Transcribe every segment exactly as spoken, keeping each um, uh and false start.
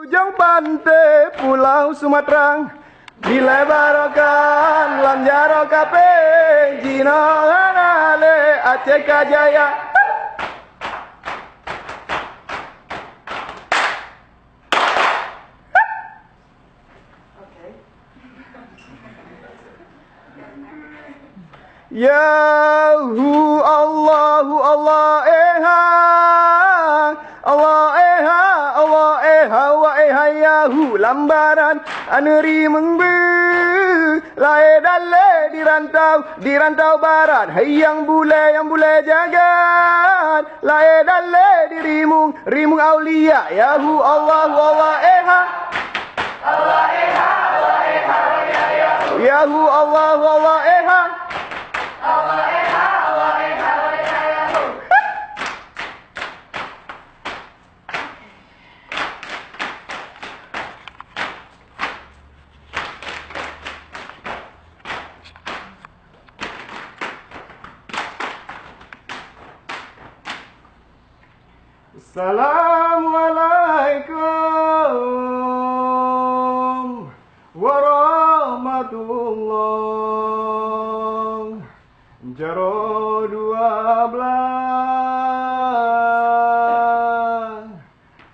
Ujong panté Pulau Sumatera, dilèe barokah lam jaroe kapé, jinoe hana lé Aceh ka jaya. Yahu, Allahu, Allah, eh, ha. Allah, eh, ha, Allah, eh, ha, wa, eh, ha, yahu. Lam barat aneuri meubeuet, laén dalé di rantau, di rantau barat. Hai nyang bulèe, nyang bulèe jagat, laén dalé di rimueng, rimueng aulia. Yahu, Allahu, Allah, eh, ha. Yahu, Allahu, Allah, eh, ha. Assalamualaikum warahmatullah. Jaroe dua blah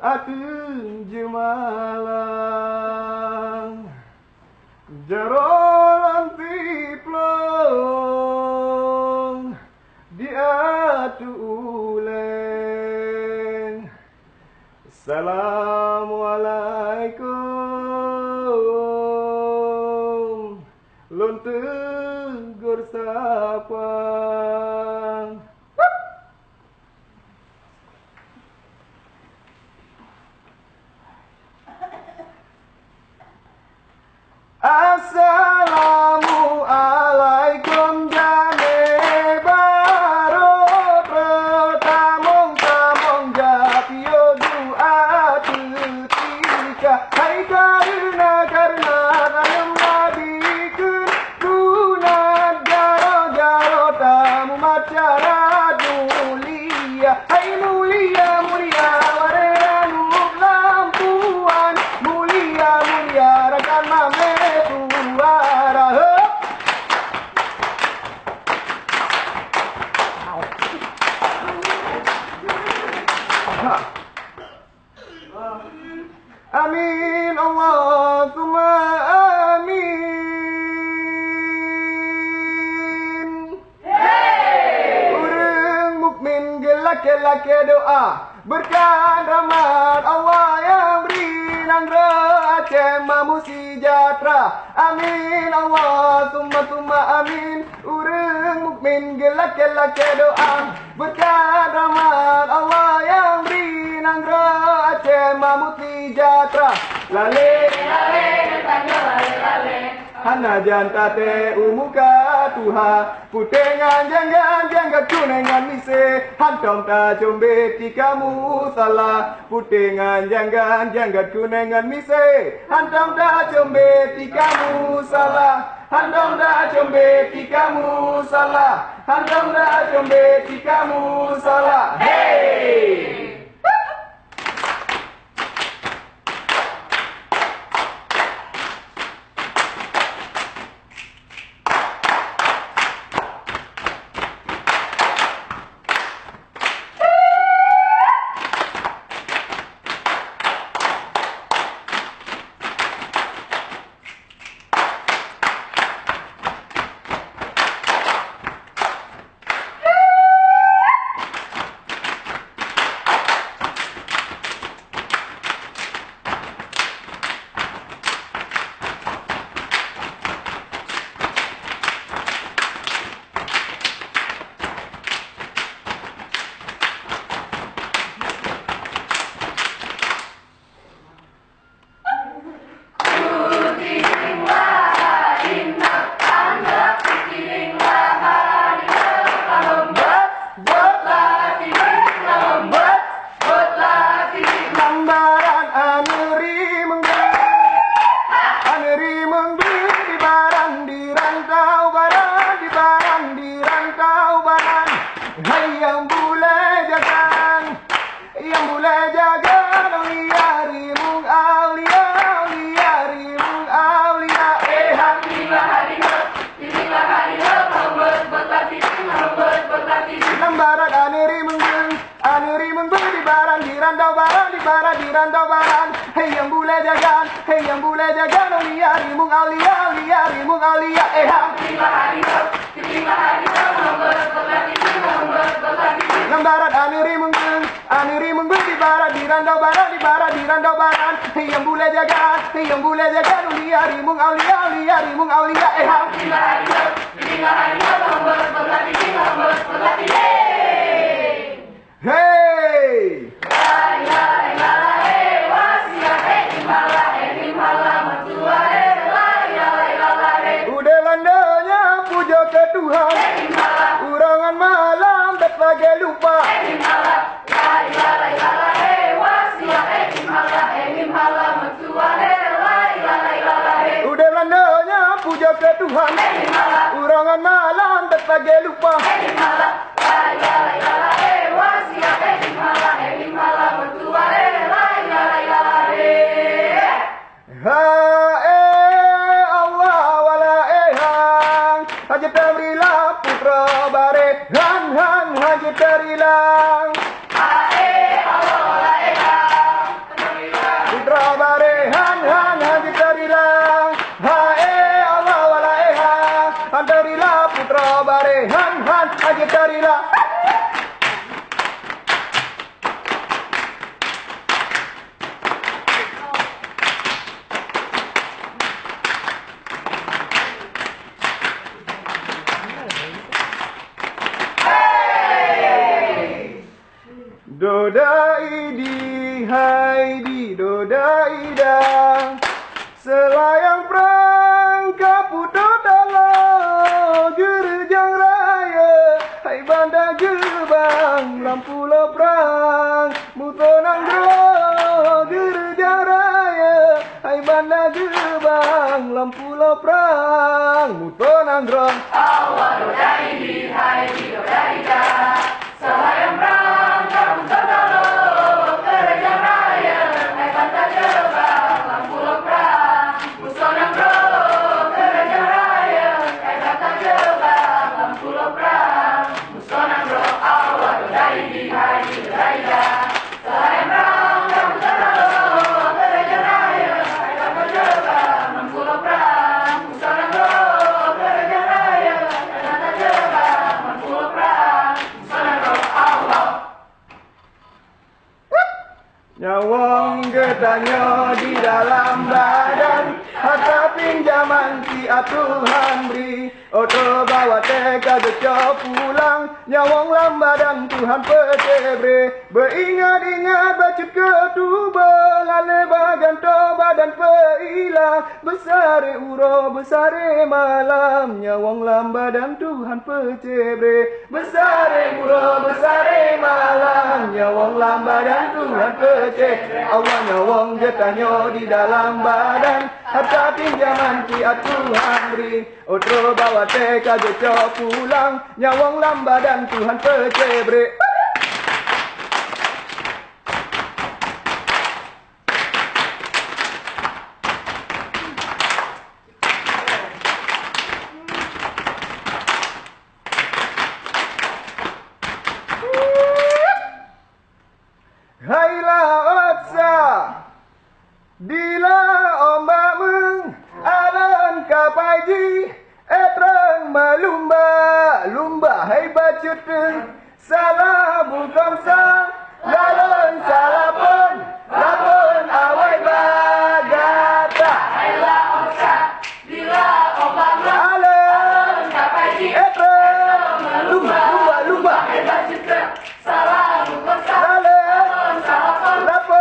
ateueh jeumalang. Jaroe lam siploh di ateueh ulèe. Assalamualaikum. Lôn teugor sapa. Assalamualaikum, jamèe barô trôh, tamong-tamong jak piôh dua teutika. Hai kareuna, kareuna saleuem Nabi kheun, sunat jaroe-jaroe tamumat cara mulia. Hai mulia, mulia, wareh ranup lampuan. Mulia, mulia, rakan mamè tuara. Heup! Amin, Allahumma amin. Ureueng mukmin geulakèe-lakèe doa, beureukat rahmat Allah nyang bri nanggroe Aceh mameuseujahtra. Amin, Allahumma tsumma amin. Ureueng mukmin geulakèe-lakèe doa, beureukat rahmat Allah nyang bri nanggroe Aceh mameuseujahtra. Lalé, lalé, tanyoe lalé-lalé. Hana jan taté u muka tuha, putéh ngon janggat, janggat kunèng ngon misé, hantom tacombét tika musala. Putéh ngon janggat, janggat kunèng ngon misé, hantom tacombét tika musala. Hantom tacombét tika musala, hantom tacombét tika musala. Hei! Barat di rantau barat, hei nyang bulèe jaga, hei nyang bulèe jaga, aulia rimueng aulia, aulia rimueng aulia, eh ha. Nyang barat aneuk rimueng, aneuk rimueng di barat, di rantau barat, di barat, di rantau barat, hei nyang bulèe jaga, hei nyang bulèe jaga, aulia rimueng aulia, aulia rimueng aulia, eh ha. Hei! Udeb lam donya pujoe keu Tuhan, uroe ngon malam bèk lagèe lupa. Udeb lam donya pujoe keu Tuhan, uroe ngon malam bèk lagèe lupa. Hae Allah wala ehang, hana jeuet tabri lé putroe bareh, han, han, hana jeuet tabri lé. Putroe bareh, han, han, hana jeuet tabri lé. Hae Allah wala ehang, hana tabri lé putroe bareh, han, han, hana jeuet tabri lé. Dodai di hai di dodai da. Seulayang prang ka putôh taloe, geureujang rayeuk hai banda geubang lam pulo prang. Musoh nanggroe geureujang rayeuk hai banda geubang lam pulo prang. Musoh nanggroe. Nyawöng geutanyoe di dalam badan, harta pinjaman siat Tuhan bri. Óh troh bak watèe ka geucok pulang, nyawöng lam badan Tuhan peucébre. Beuingat-ingat bacut keu tuboh, lalé bagantoe badan peuilang. Beusaré uroe beusaré malam, nyawöng lam badan Tuhan peucébre. Beusaré uroe beusaré malam, nyawöng lam badan Tuhan peucébre. Allah nyawöng geutanyoe di dalam badan, harta pinjaman siat Tuhan bri. Óh troh bak watèe ka geucok pulang, nyawöng lam badan Tuhan peucébre. Hai laôt sa, di laôt bak meueng, alon kapai jih, eh, treun meulumba, lumba hai bacut. Salah bukon sa, lalôn salah phôn, laphôn awai bak gata. Alon, eh, treun, lumba, lumba, lumba. Lalôn, laphôn.